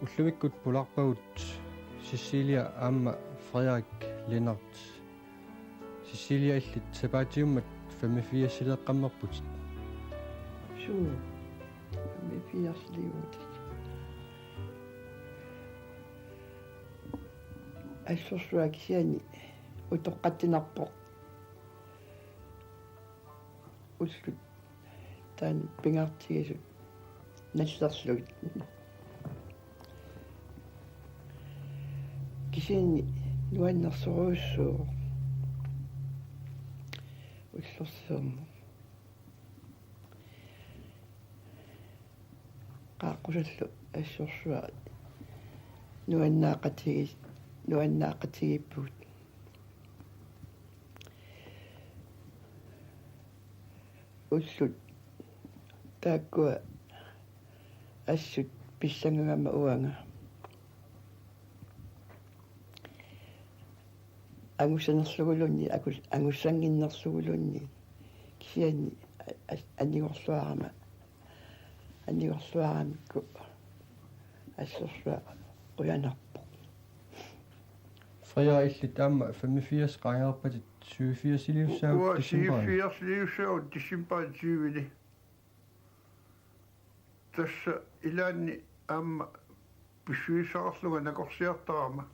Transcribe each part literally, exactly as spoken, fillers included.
Ullumikkut pularpagut Cecilia aamma Frederik Lennert. Cecilia, illit sapaatiummat femogfirsileeqqammerputit. Suu, femogfirsiliuvutit. Assorsuaq kisianni utoqqatsinarpoq. Ullut taanna pingaartigisut nallerlugit. Kisianni nuannersorujussuuvoq ullorsiorneq. Qaaqqusallu assorsuaq nuannaaqatigi-, nuannaaqatigiippugut. Ullut taakkua assut pissangagama uanga angussanerluguluunniit, akus-, angussannginnerluguluunniit, kisianni a-, a-, anigorluarama, anigorluaramikku assorsuaq qujanarpoq. Frederik, illit aamma femogfirs qaangerpatit, syvogfirsiliussaagut. Uanga decembarimi. Syvogfirsiliussaagut decembarip tyveni. Tassa ilaanni aamma pissusissaqarlunga nakorsiartarama.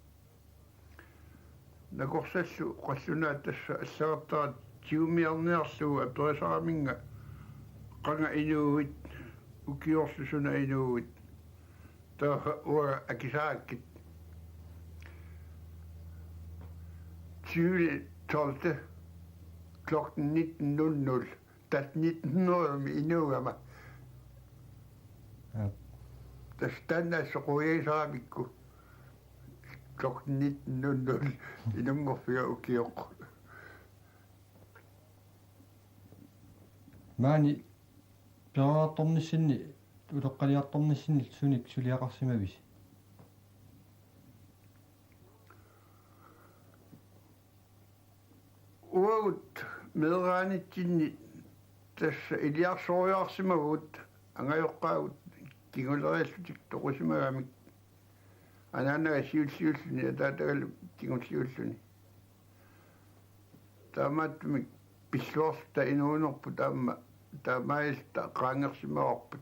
Nakorsallu qallunaat tassa allagartara tigumiarniarlugu aperisaraminnga qanga inuuit, ukiorlu suna inuuit. Taava uanga akisarakkit. Tyvende tolvte klokken nitten nul nul. Tassa nitten hundrede inuugama. Ja. Tassa taanna soqutigisaramikku. Klokken nitten nul nul inunngorfiga ukioq. Maani peroriartornissinni, utoqqaliartornissinni sunik suliaqarsimavisi? Uagut meeraanitsinni tassa iliarsorujoorsimavugut, angajoqqaagut kinguleriillutik toqusimagamik. Anaanaga siulliulluni ataatagalu kingulliulluni. Taamaattumik pilluarluta inuunerput aamma taamaalilluta qaangersimavarput.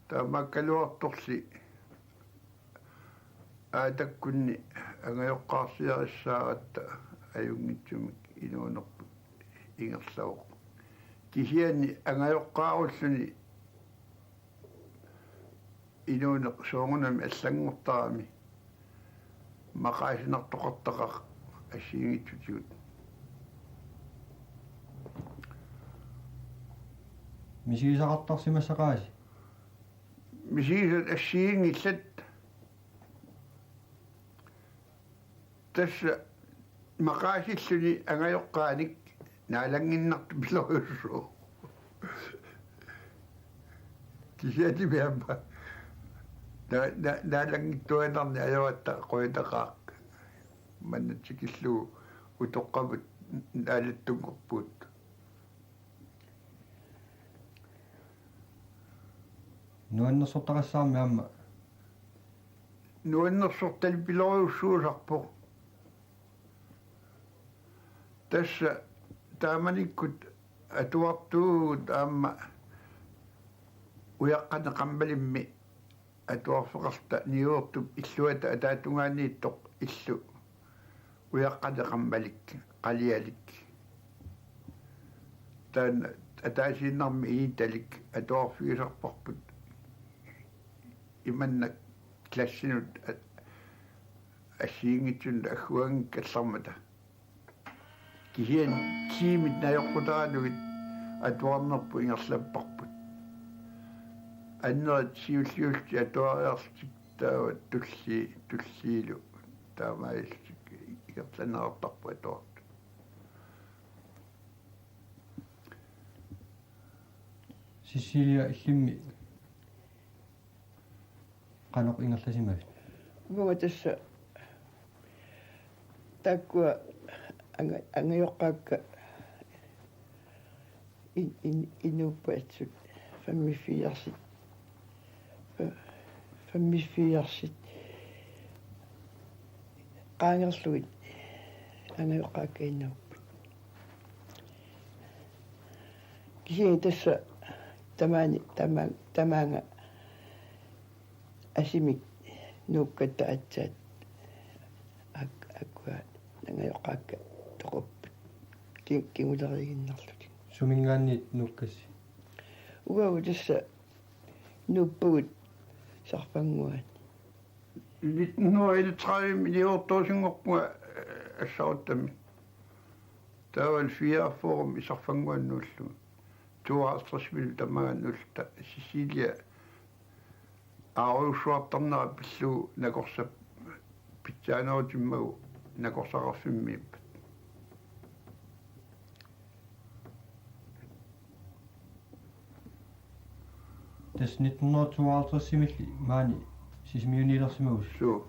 Taamaakkaluartorli aatakkunni angajoqqaarsiarissaaratta ajunngitsumik inuunerput ingerlavoq. Kisianni angajoqqaarulluni inuuneq soorunami allanngortarami maqaasinartoqartaqaaq assigiinngitsutigut. Misigisaqartarsimassaqaasi? Misigisat assigiinngillat. Tassa maqaasilluni angajoqqaanik naalannginnartupilorujussuuvoq. Kisiannimi aamma na-, na-, naalanngitsuaannarneq ajoratta qujataqaaq. Manna tikillugu utoqqamut naalattunngorpugut. Nuannersortaqassaarmi aamma. Nuannersortalipilorujussuusarpoq. Tassa taamanikkut atuartuuvugut aamma ujaqqanik qammalimmi atuarfeqarluta niuertup illuata ataatungaaniittoq illu ujaqqanik qammalik, qalialik. Taanna ataasiinnarmi initalik atuarfigisarparput imannak klassinut a-, assigiinngitsunut agguanngikkallarmata. Kisianni tiimit najoqqutaranugit atuarnerput ingerlapparput. Annerit siulliullutik atuariarlutik taava tullii-, tulliilu taamaalillutik ingerlanneqartarput atuartut. Cecilia, illimmi qanoq ingerlasimavit? Uanga tassa taakkua anga-, angajoqqaakka in-, in-, inuupput assut femogfirsit. Fe-, femogfirsit qaangerlugit angajoqqaakka innuupput. Kisianni tassa tamaani tama-, tamaanga asimik nuukkatta aatsaat ak-, akkua angajoqqaakka toqupput ki-, kinguleriiginnarlutik. Suminngaanniit nuukkassi? Uagut tassa nuuppugut Sarfannguani. Nitten hundrede og enogtredive niuertorusunngorpunga, øh, assaruttami. Taavalu fireogfyrre Sarfannguani nuullunga. Tooghalvtredsimilu tamaanga nuulluta Cecilia aarujussuartarnera pillugu nakorsap pitsaanerutimmagu nakorsaqarfimmiippat. Tassa nitten hundrede tooghalvtredsimilli maani Sisimiuniilersimagussi. Suu.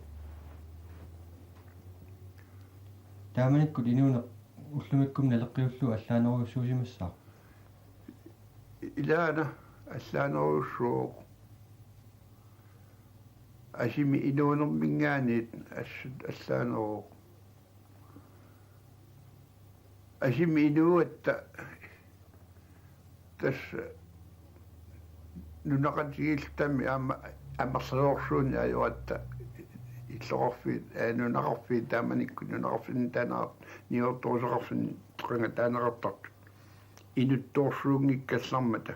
Taamanikkut inuuneq ullumikkumut naleqqiullugu allaanerujussuusimassaaq. Ilaana allaanerujussuuvoq. Asimi inuunerminngaanniit assut allaaneruvoq. Asimi inuugatta tassa nunaqqatigiilluta aamma amerlasoorsuuneq ajoratta illoqarfiit, ee, nunaqarfiit taamanikkut nunaqarfinni taaneqart-, niuertorusaqarfinni qanga taaneqartartut inuttorsuunngikkallarmata.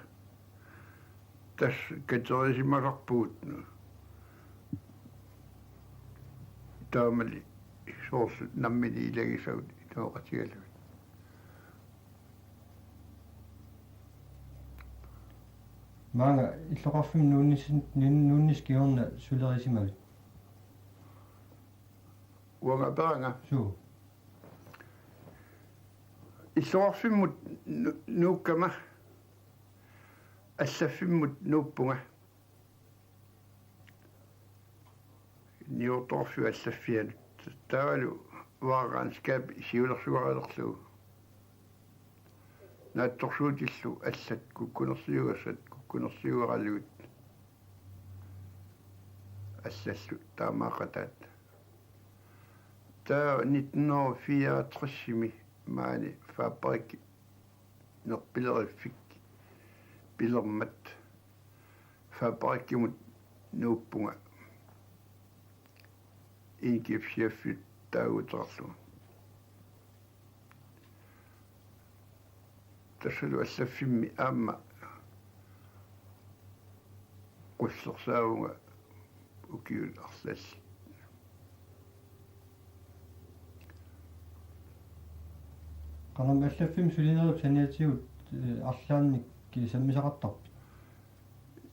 Tassa katerisimasarpugut. Taamali soorlu nammineq ilagisagut inooqatigalugit. Maanga illoqarfimmi nuunnissin-, nuun-, nuunnissat kingorna sulerisimavit? Uanga aperanga. Suu. Illoqarfimmut nu-, nuukkama allaffimmut nuuppunga. Niuertoqarfiup allaffianut. Taavalu uanga regnskabip siulersugalerlugu. Naatsorsuutillu allat kukkunersiugassat kukkunersiugaralugit. Allallu taamaaqataat. Taava nitten hundrede fireogtresimi maani fabrikki nerpileriffik pilermat fabrikkimut nuuppunga indkøbschefitut taaguuteqarlunga. Tassalu allaffimmi aamma qullersaavunga ukiut arlallit. Qanormi allaffimmi sulinerit saniatigut, eh, arlaannik sammisaqartarpit?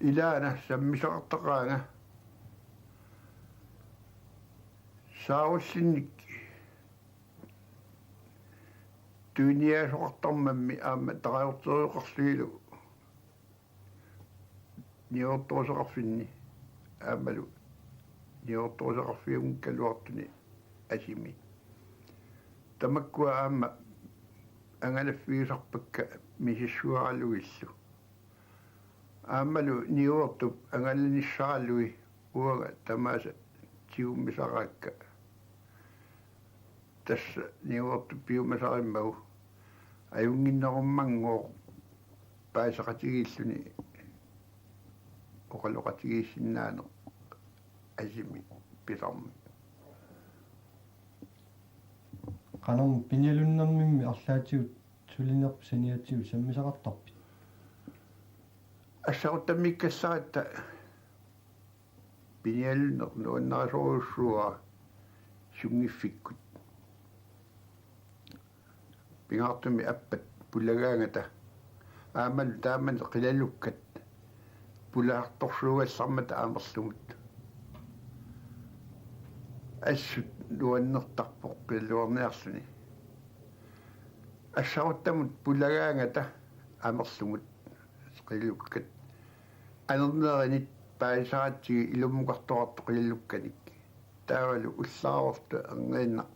Ilaana sammisaqartaqaanga. Saarullinnik tuiniaasoqartarmammi aamma tarajorterujoqarlunilu niuertorusaqarfinni aammalu niuertorusaqarfiunngikkaluartuni asimi. Tamakkua aamma angalaffigisarpakka misissuaralugillu. Aammalu niuertup angalanissaralui uanga tamaasa tigummisaraakka. Tassa niuertup piumasarimmagu ajunnginnerummanngooq paasisaqatigiilluni oqaloqatigiissinnaaneq asimi pisarmat. Qanormi pinialunnermimmi arlaatigut sulinerpit saniatigut sammisaqartarpit? Assaruttamiikkallaratta pinialunneq nuannarisorujussuuara sunngiffikkut. Pingaartumik appat pulagaangata aammalu taamani qilalukkat pulasartorsuugallarmata amerlumut. Assut nuannertarpoq qilalugarniarluni. Assaruttamut pulagaangata amerlumut qilalukkat. Anerneranit paasisaratsigit ilummukartoqartoq qilalukkanik. Taavalu ullaavortu erniinnaq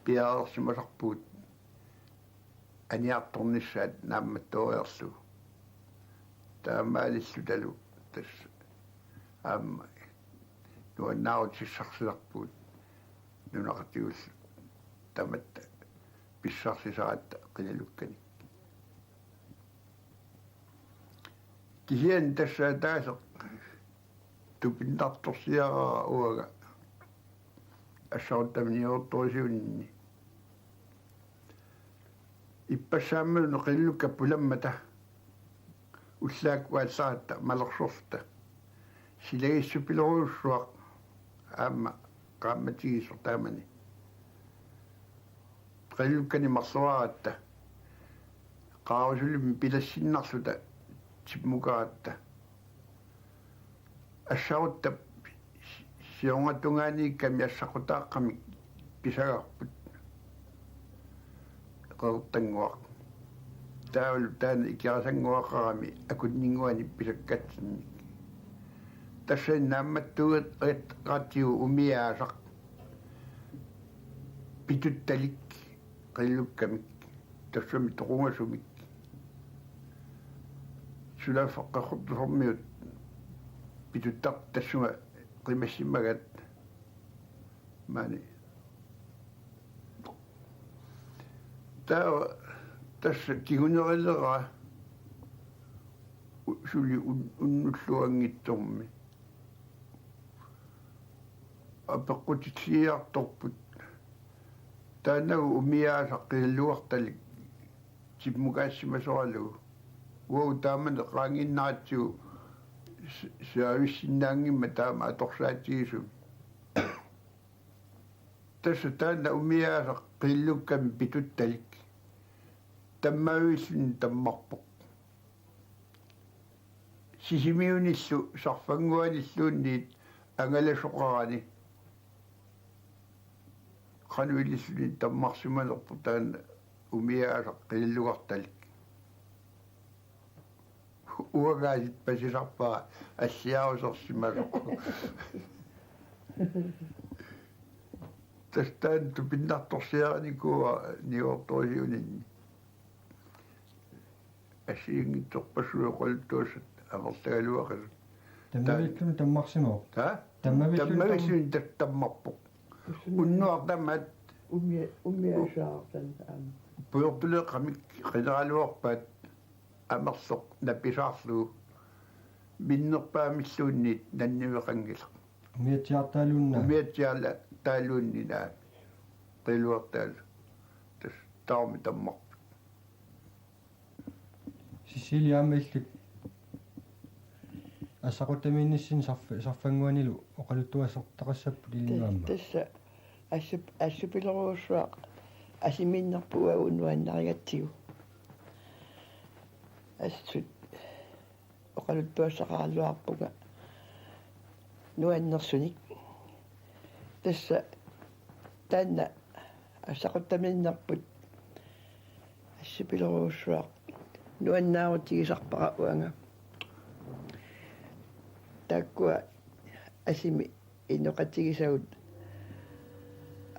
piareersimasarpugut aniartornissaat naammattooriarlugu. Taamaalillutalu tassa aamma nuannaarutissarsilerpugut nunaqqatigut tamatta pissarsisaratta qilalukkanik. Kisianni tassa ataaseq tupinnartorsiarara uanga assaquttaminik niuertorisiuninni. Ippassaammat qilalukkat pulammata ullaakkut aallaratta malersorluta silagissupilerujussuaq aamma qaammatigisoq taamani. Qilalukkanik marloriaratta qaarusulimmik pilassinnarluta timmukaratta. Assaquttap siornatungaaniikkami assaqutaaqqamik pisagarput Qeqertannguaq. Taavalu taanna Ikerasannguaqarami akunninnguanik pisakkatsinnik. Tassani naammattuugatsigu umiaasaq pituttalik qilalukkamik, tassami toqungasumik. Sunaaffa Qeqertarsuarmiut pituttartut tassunga qimassimagaat maani. Taava tassa kingunerileraa u-, suli un-, unnulluanngitsormi. Apeqqutissiiartorput. Taannagu umiaasaq qilallugartalik timmukaassimasoralugu. Uagut taamani qaangiinnaratsigu s-, servicesinnaanngimmat taama atorsaatigisumik. Tassa taanna umiaasaq qilalukkamik pituttalik tammavilluni tammarpoq. Sisimiunillu Sarfannguanilluunniit angalasoqarani qanoq ililluni tammarsimanerpoq taanna umiaasaq qilallugartalik. Uangaasiit pasisarpara alliarusersimasoq. Tassa taanna tupinnartorsiarinikuuara niuertorisiuninni. Assigiinngitsorpassuit oqaluttuassat amerlagaluaqisut. Tammavilluni tammarsimavoq. Ha? Tammavilluni tam-, tammavilluni ta-, tammarpoq. Unnuaq tamaat umia-, umiasaartan aamma. Pujortuleeqqamik qineraluarpaat amerloq napisaarlugu minnerpaamilluunniit nanniveqanngilaq. Umiatsiartaaluunniit. Umiatsiartaaluunniit qilallugartaalu. Tassa taama tammarput. Cecilia aamma illit assaquttamiinnissinni Sarf-, Sarfannguanilu oqaluttuassartaqassapput illit aamma. Tassa assup-, assupilorujussuaq asimiinnerput uagut nuannarigatsigu. Assut oqaluttuassaqaraluarpunga nuannersunik. Tassa taanna assaquttamiinnerput assupilorujussuaq nuannaarutigisarpara uanga. Taakkua asimi inoqatigisagut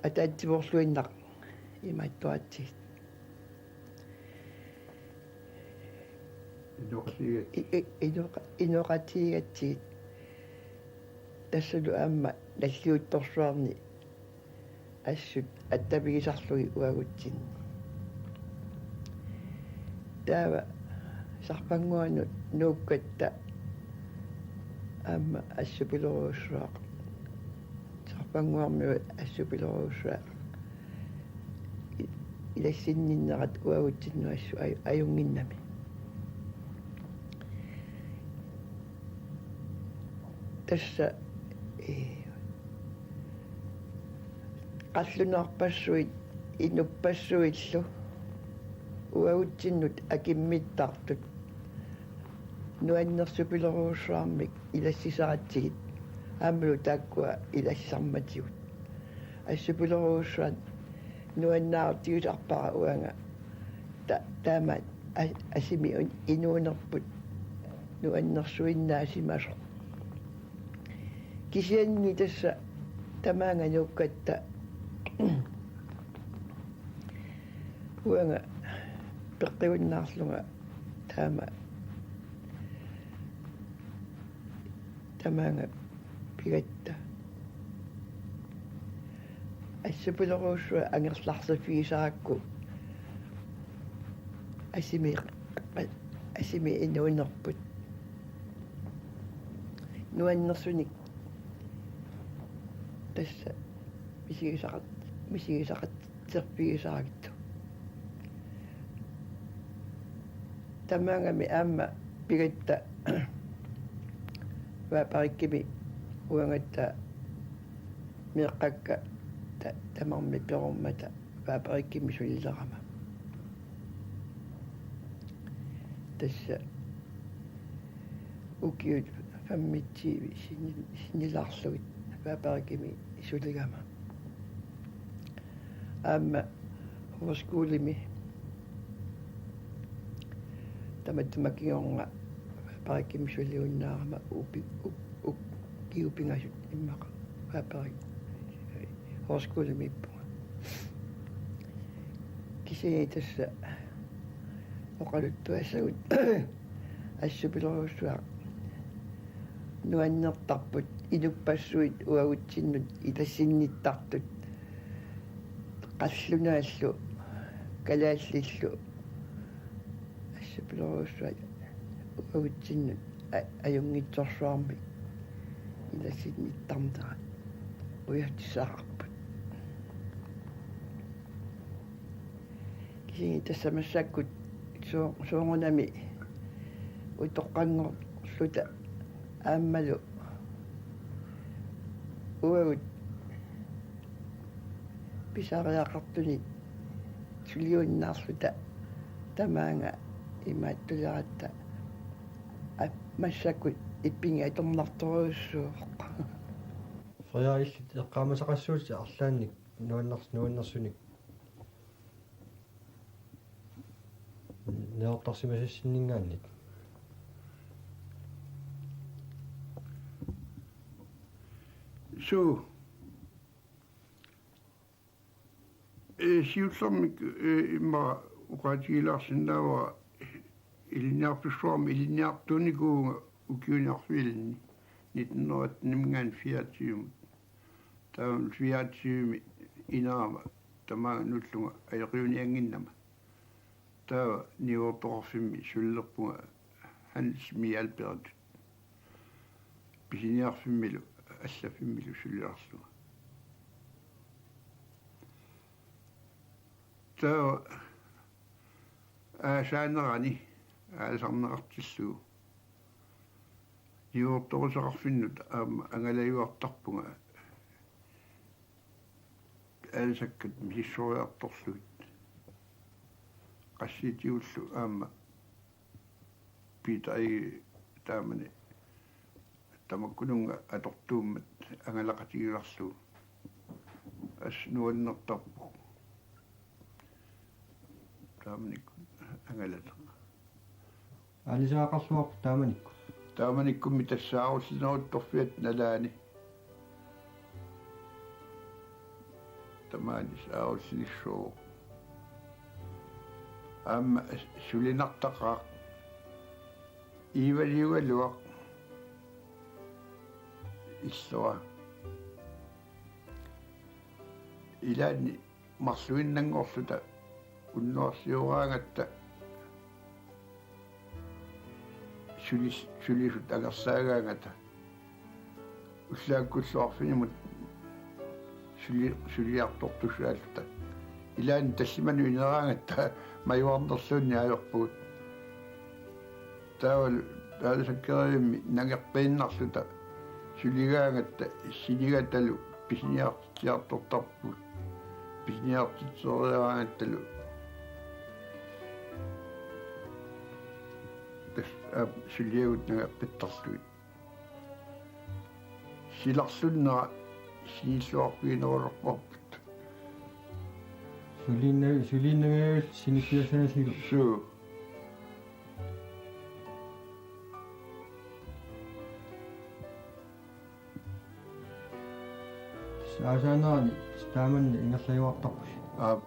ataatsivoorluinnaq imaattoratsigit. Inoqatigigatsigit. I-, i-, inoqa-, inoqatigigatsigit. Tassalu aamma nalliuttorsuarni assut attavigisarlugit uagutsinni. Taava Sarfannguanut nuukkatta aamma assupilorujussuaq. Sarfannguarmiut assupilorujussuaq. I-, ilassinninnerat uagutsinnut assut aj-, ajunnginnami. Tassa, ee, qallunaarpassuit inuppassuillu uagutsinnut akimmittartut nuannersupilorujussuarmik ilassisaratsigit aammalu taakkua ilassarmatigut. Assupilorujussuaq nuannaarutigisarpara uanga ta-, taama a-, asimi un-, inuunerput nuannersuinnaasimasoq. Kisianni tassa tamaanga nuukkatta uanga peqqiunnaarlunga taama tamaanga pigatta Assupilorujussuaq angerlarsivigisarakku asimi, asimi inuunerput nuannersunik tassa misigisaqat-, misigisaqatserfigisarakkit. Tamaangami aamma pigatta Vabarikkimi uangatta meeqqakka ta-, tamarmik perummata Vabarikkimi sulilerama. Tassa ukiut femogtyve sinni-, sinnilaarlugit Vabarikkimi suligama. Aamma højskolimi tamatuma kingorna Vabarikkimi suliunnaarama upi-, u-, u-, ukiut pingasut immaqa Vabarik-, højskolimiippunga. Kisianni tassa oqaluttuassagut assupilorujussuaq nuannertarput inuppassuit uagutsinnut ilassinnittartut, qallunaallu kalaallillu assupilorujussuaq uagutsinnut a-, ajunngitsorsuarmik ilassinnittarnerat ujatsisaqarput. Kisianni tassa massakkut soo-, soorunami utoqqanngorluta aammalu uagut pisariaqartunik suliunnaarluta tamaanga imaattuleratta a-, massakkut ippigit atornartorujussuuvoq. Frederik, illit eqqaamasaqassuutit arlaannik nuanners-, nuannersunik niuertarsimasassinninngaanniit. Suu. Ee, siullermik, ee, immaqa oqaatigilaarsinnaavara ilinniarfissuarmi ilinniartuunikuuvunga ukiuni arfininni nitten hundrede og atten-iminngaanniit fireogtyve-mut. Taava fireogtyve-mi inerama tamaanga nuullunga ajoqiuniannginnama. Taava niuertoqarfimmi sulilerpunga Hans Mialbert. Pisiniarfimmilu, allaffimmilu suliarlunga. Taava aasaanerani aalisarneqartillugu niuertoruseqarfinnut aamma angalajuartarpunga aalisakkat misissoriartorlugit. Qassiitigullu aamma Piitari taamani tamakkununnga atortuummat angalaqatigilerlugu. Assut nuannertarpoq. Taamanikkut angalata. Aalisagaqarluarput taamanikkut. Taamanikkummi tassa aarullineruttorfiata nalaani. Tamaani aarullilissuuvoq. Aamma sulinartaqaaq. Iivaliugaluaq. Illua. Ilaanni marluinnanngorluta unnuarsioraangatta sulis-, sulisut angerlaagaangata ullaakkullu arfineq-mut suli-, suliartortussaalluta. Ilaanni tallimanut ineraangatta majuarnerluunniit ajorpugut. Taavalu aalisakkeriarmi nangerpiinnarluta suligaangatta sinigatalu pisiniartitsiartortarpugut. Pisiniartitseriaraangattalu tassa, aa, suliagut nangerpittarlugit. Silarlunnera sinilluarfiginerulerparput. Suliinna-, suliinnangajavit sinikkiassanasilu. Suu. Aasaanerani taamanna ingerlajuartarpusi. Aap.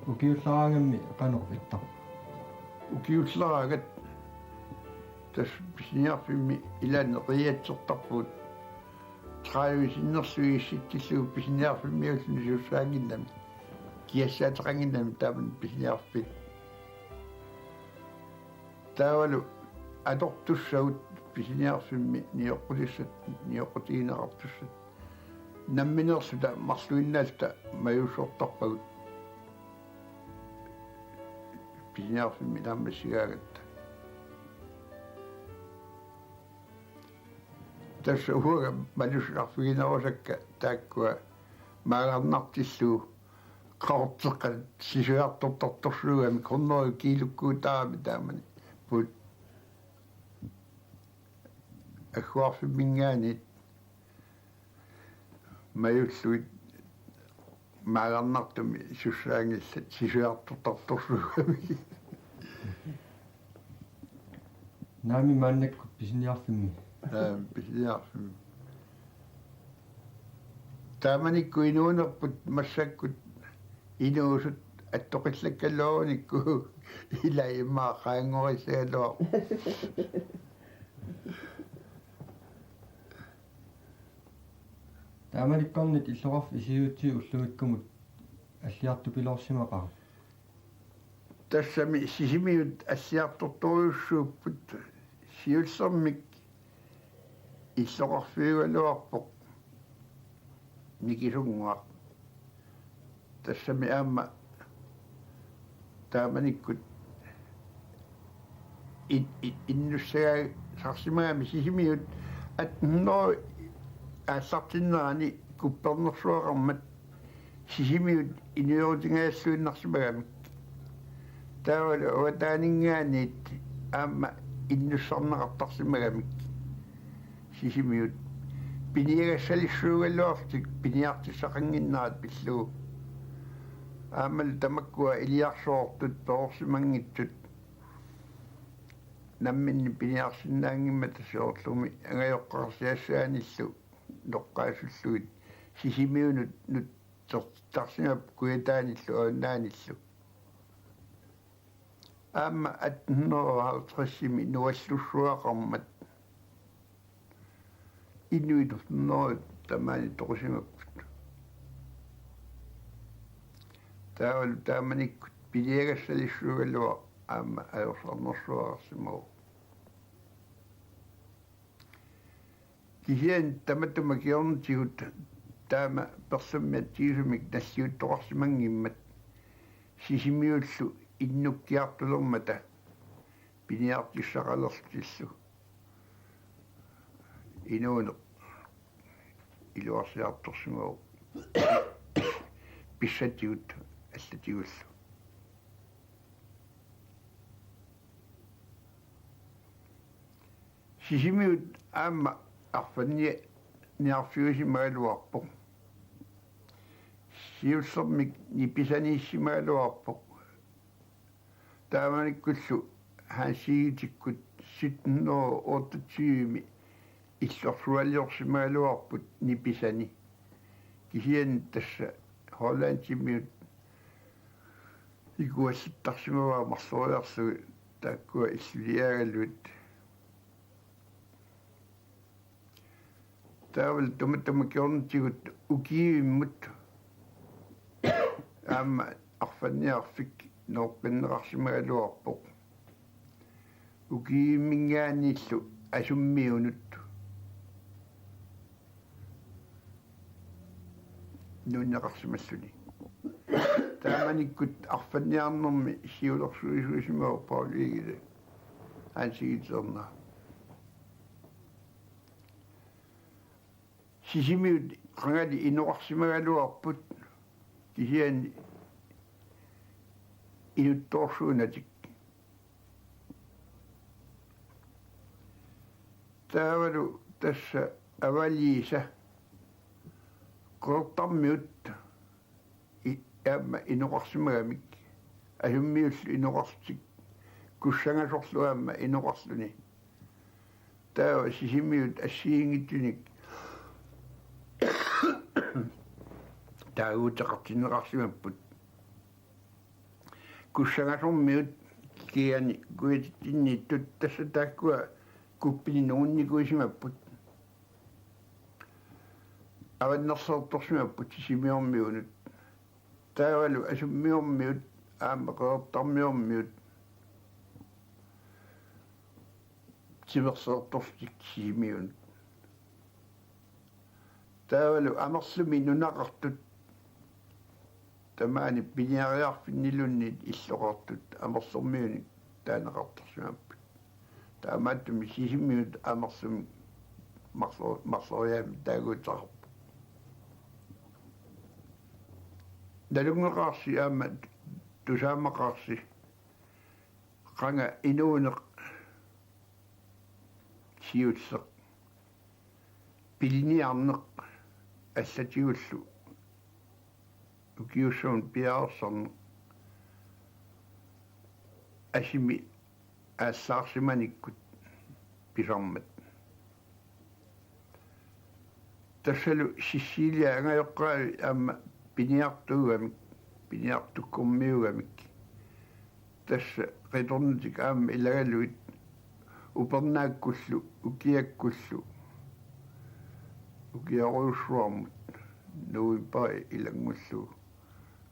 Ukiulleraangammi qanoq ittarpa? Ukiulleraangat tassa pisiniarfimmi ilaanni qiiatsertarpugut. Tredive sinnerlugit issitsillugu pisiniarfimmiulluni sussaannginnami. Kiassaateqannginnami taamani pisiniarfiit. Taavalu atortussagut pisiniarfimmi nioqqutissat, nioqqutigineqartussat. Nammineerluta marluinnaalluta majuussortarpagut. Pisiniarfimmi naammassigaangatta. Tassa uanga malussaqarfiginerusakka taakkua maangarnartillugu qaqorteqqat sisujartortartorsuugamik hundrede kiilukkuutaarami taamani put agguarfimminngaanniit majullugit maangarnartumik sussaanngillat sisujartortartorsuugamik. Naamik maannakkut pisiniarfimmi. Naamik pisiniarfimmi. Taamanikkut inuunerput massakkut inuusut attoqillakkaluarunikku ila immaqa qaanngorissagaluarput. Taamanikkornit illoqarfik isigiutsigu ullumikkumut alliartupiloorsimaqaaq. Tassami Sisimiut alliartortorujussuupput, siullermik illoqarfiugaluarpoq Nikisunnguaq. Tassami aamma taamanikkut in-, in-, innussagaasarsimagami Sisimiut atten hundrede aallartinnerani kuppernersuaqarmat Sisimiut inuerutingajalluinnarsimagamik. Taavalu avataaninngaanniit aamma innussarneqartarsimagamik Sisimiut piniagassalissuugaluarlutik piniartissaqannginnerat pillugu. Aammalu tamakkua iliarsoortut perorsimanngitsut namminneq piniarsinnaanngimmata soorlumi angajoqqaarsiassaanillu noqqaasullugit Sisimiunut nutsertittarsimapput Kujataanillu Avannaanillu. Aamma atten hundrede og halvtredsimi nuallussuaqarmat inuit hundrede tamaani toqusimapput. Taavalu taamanikkut piniagassalissuugaluaq aamma ajorsarnersuaqarsimavoq. Kisianni tamatuma kingornatigut taama perlummi atsigisumik nalliuttoqarsimanngimmat Sisimiullu innukkiartulermata piniartissaqalerlutillu inuuneq iluarsiartorsimavoq pissatigut allatigullu. Sisimiut aamma arfanniarfiusimagaluarpoq. Siullermik Nipisaniissimagaluarpoq. Taamanikkullu Hans Egedetikkut sytten hundrede og otteogtyve-mi illorsualiorsimagaluarput Nipisani. Kisianni tassa Hollandimiut ikuallattarsimavaat marloriarlugit taakkua illuliaagalugit. Taavalu tamatuma kingornatigut ukiivimmut aamma arfanniarfik nooqqinneqarsimagaluarpoq. Ukiivimminngaanniillu Asummiunut nuunneqarsimalluni. Taamanikkut arfanniarnermi siulersuisuusimavoq Paul Egede Hans Egedeliornera. Sisimiut qangali inoqarsimagaluarput kisianni inuttoorsuunatik. Taavalu tassa Avaliisa Qeqertarmiut i-, aamma inoqarsimagamik, Asummiullu inoqarlutik, Kussangasorlu aamma inoqarluni. Taava Sisimiut assigiinngitsunik taaguuteqartinneqarsimapput. Kussangasormiut kigani kujatitsinniittut tassa taakkua kuppinik nungunnikuusimapput. Avannerseertorsimapput Sisimiormiunut. Taavalu Asummiormiut aamma Qeqertarmiormiut timerseertorlutik Sisimiunut. Taavalu Amerlumi nunaqartut tamaani piniariarfinniluunniit illoqartut Amerlermiunik taaneqartarsimapput. Taamaattumik Sisimiut Amerlumi marlo-, marloriaammik taaguuteqarpoq. Nalunngeqaarsi aamma tusaammaqaarsi qanga inuuneq siulleq piliniarneq allatigullu ukiussamut piareersarneq asimi aallaarsimanikkut pisarmat. Tassalu Cecilia angajoqqaavi aamma piniartuugamik, piniartukkormiugamik. Tassa qitornatik aamma ilagalugit upernaakkullu ukiakkullu ukiorujussuarmut novembarip ilanngullugu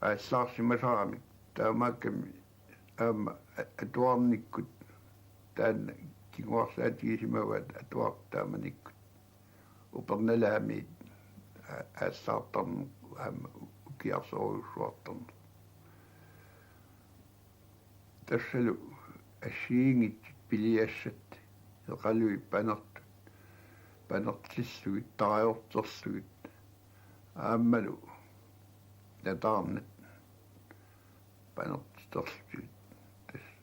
aallaarsimasaramik. Taamaakkami aamma a-, atuarnikkut taanna kinguarsaatigisimavaat atuartut taamanikkut. Upernalaamiit a-, aallaartarneq aamma u-, ukiarsorujussuartarneq. Tassalu assigiinngitsut piliassat Iqaluit panertut, panertillugit, tarajorterlugit, aammalu nataarnat panertiterlugit. Tassa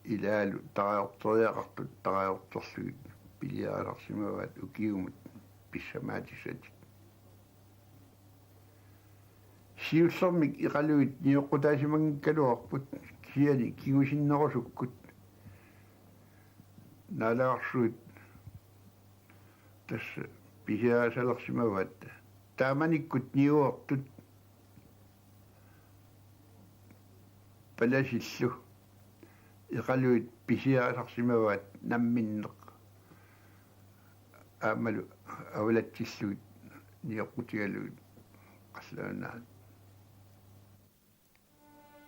ilaalu tarajorteriaqartut tarajorterlugit piliarisarsimavaat ukiumut pissamaatissatik. Siullermik Iqaluit nioqqutaasimanngikkaluarput kisianni kingusinnerusukkut naalagarsuit tassa pisiarisalersimavaat. Taamanikkut niuertut palasillu Iqaluit pisiarisarsimavaat namminneq aammalu avalatsillugit nioqqutigalugit qallunaat.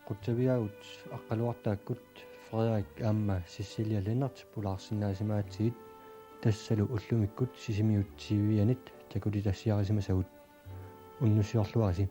Qutsavigaavut Aqqaluartaakkut Frederik aamma Cecilia Lennert pulaarsinnaasimagatsigu, tassalu ullumikkut Sisimiut T V-anit takutitassiarisimasagut. Unnussiorluarisi.